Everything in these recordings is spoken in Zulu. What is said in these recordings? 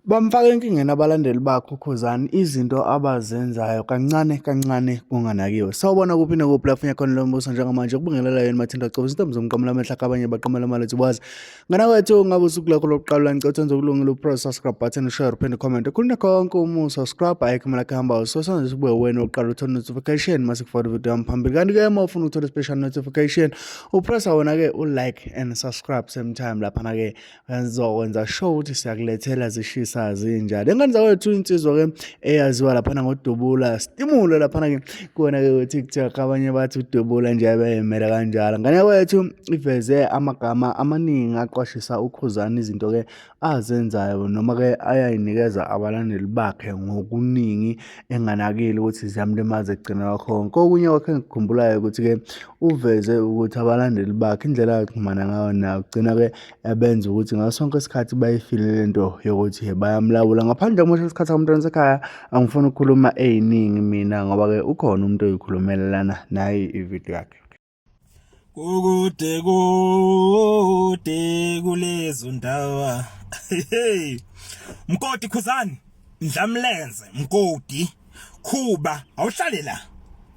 Bamfaka enkingeni abalandeli bakhe uKhuzani izinto abazenzayo kancane kancane kunganakiwe. Sawubona kuphi nakuphi lapho khona lo mbuso njengamanje kubingelela yena Mathinta Cobo izintombi zomqamula amehla kabanye baqamela amalethi wazi. Ngana kwethu ngabe usuku lakho lokuqala ngicela wenze ukulungile upress subscribe button share uphinde comment. Khuluma konke uma usubscribe ayikho imali kuhamba so senze sibuye wena oqala uthola notification mase kufaka video yami phambili. Kanti ke uma ufuna ukuthola special notification upressa wona ke u like and subscribe same time lapha na ke Ngizokwenza sure ukuthi siyakulethela zishisa zinjalo. Ingane zakwethu insizwa-ke eyaziwa laphana ngodubula stimule laphana-ke kuwona-ke ku-TikTok abanye bathi udubula nje beyimele kanjalo. Ngane yakwethu iveze amagama amaningi aqwashisa uKhuzani izinto-ke azenzayo noma-ke ayayinikeza abalandeli bakhe ngokuningi enganakile ukuthi ziyamlimaza ekugcina kwakho konke. Okunye kwakhe engikukhumbulayo ukuthi-ke uveze ukuthi abalandeli bakhe indlela axhumana ngayo nayo kugcina-ke ebenza ukuthi ngaso sonke isikhathi bayifile le nto yokuthi bayamlawula. Ngaphandle kokumosha isikhathi sakho sekhaya, angifuni ukukhuluma ey'ningi mina ngoba-ke ukhona umuntu oyikhulumela lana nayi ividiyo yakhe. Kukude kude kulezo ndawa. Hey. Mkoti Khuzani, Ndlamlenze, Mkoti, Khuba, awuhlale la.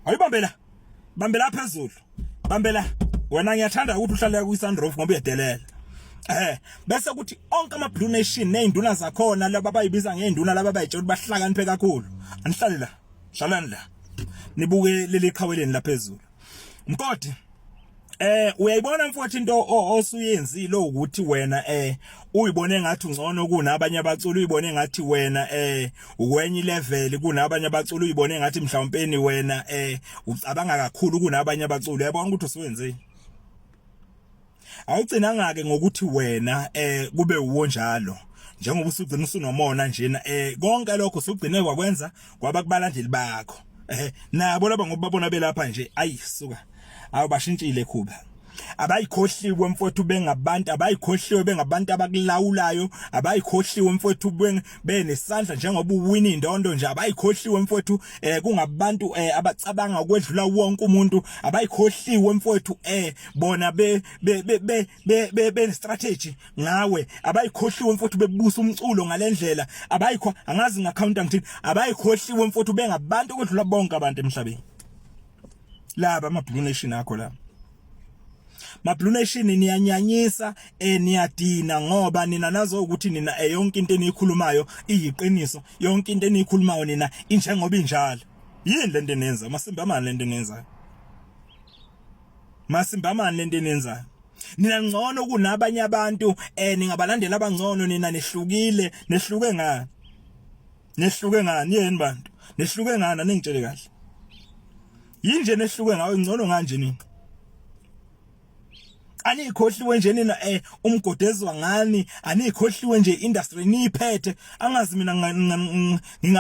Awuyibambe la. Bambela phezulu. Bambela. Wena ngiyathanda ukuthi uhlale ku sunroof ngoba uyadelela. Eh bese kuthi onke ama Blue Nation nezinduna zakhona laba abayibiza ngeinduna laba abayitshela ukuthi bahlakaniphe kakhulu. Anihlale la. Hlalani la. Nibuke leli qhaweleni la phezulu. Mkoti uyayibona mfowethu into osuyenzile ukuthi wena uyibone ngathi ungcono kunabanye abaculi uyibone ngathi wena ukwenye level kunabanye abaculi uyibone ngathi mhlawumpeni wena ucabanga kakhulu kunabanye abaculi uyabona ukuthi usuyenzile awugcinanga ke ngokuthi wena kube uwo njalo njengoba usugcina usunomona njena konke lokho usugcine kwakwenza kwaba kubalandeli bakho nabo laba ngoba babona belapha nje ayi suka awubashintshile khuba abayikhohliwe mfowethu bengabantu abayikhohliwe bengabantu abakulawulayo abayikhohliwe mfowethu benesandla njengoba uwina indondo nje abayikhohliwe mfowethu kungabantu abacabanga ukwedlula wonke umuntu abayikhohliwe mfowethu bona be be be be be strategy ngawe abayikhohliwe mfowethu bebusa umculo ngalendlela abayikho angazi ngacounter ngithini abayikhohliwe mfowethu bengabantu ukwedlula bonke abantu emhlabeni laba ama blue nation akho la ma blue nation niyanyanyisa eh niyadina ngoba nina nazo ukuthi nina eh, yonke into eniyikhulumayo iyiqiniso yonke into eniyikhulumayo nina injengoba injalo yini lento eniyenza masimba mani lento eniyenzayo Masimbamani lento enenzayo. Nina ngcono kunabanye abantu eh ningabalandela abangcono nina nehlukile nehluke ngani? Nehluke ngani yini bantu? Nehluke ngani aningitshele kahle. Yinje nehluke ngawe ngcono kanje nina. Anikhohliwe nje nina eh umgodezwa ngani anikhohliwe nje industry niyiphethe angazi mina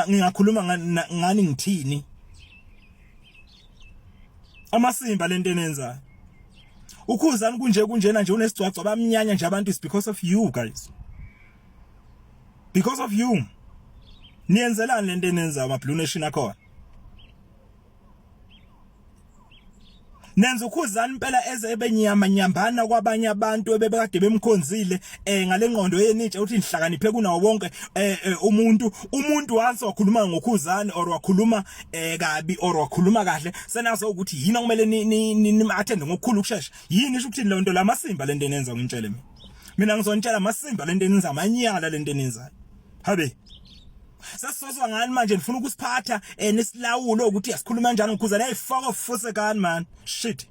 ngingakhuluma ngani ngithini Amasimba lento enenzayo. Ukhuzani kunje kunjena nje unesigcwagcwa bamnyanya nje abantu is because of you guys. Because of you. Niyenzelani lento enenzayo ama Blue Nation akhona? Nenza ukhuzani impela eze ebenyama nyambana kwabanye abantu ebebekade bemkhonzile eh ngalenqondo yenitsha uthi nihlakaniphe kunawo wonke eh, eh umuntu umuntu once wakhuluma ngokhuzani or wakhuluma eh kabi or wakhuluma kahle senazo ukuthi yini okumele ni ni attend ngokukhulu ukushesha yini isho ukuthi le nto lamasimba lento enenza ngintshele mina mina ngizontshela amasimba lento enenza amanyala lento enenzayo habe sesizozwa ngani manje nifuna ukusiphatha eh nisilawulo ukuthi asikhuluma kanjani ngikhuzana hey fuck off fusekani man shit.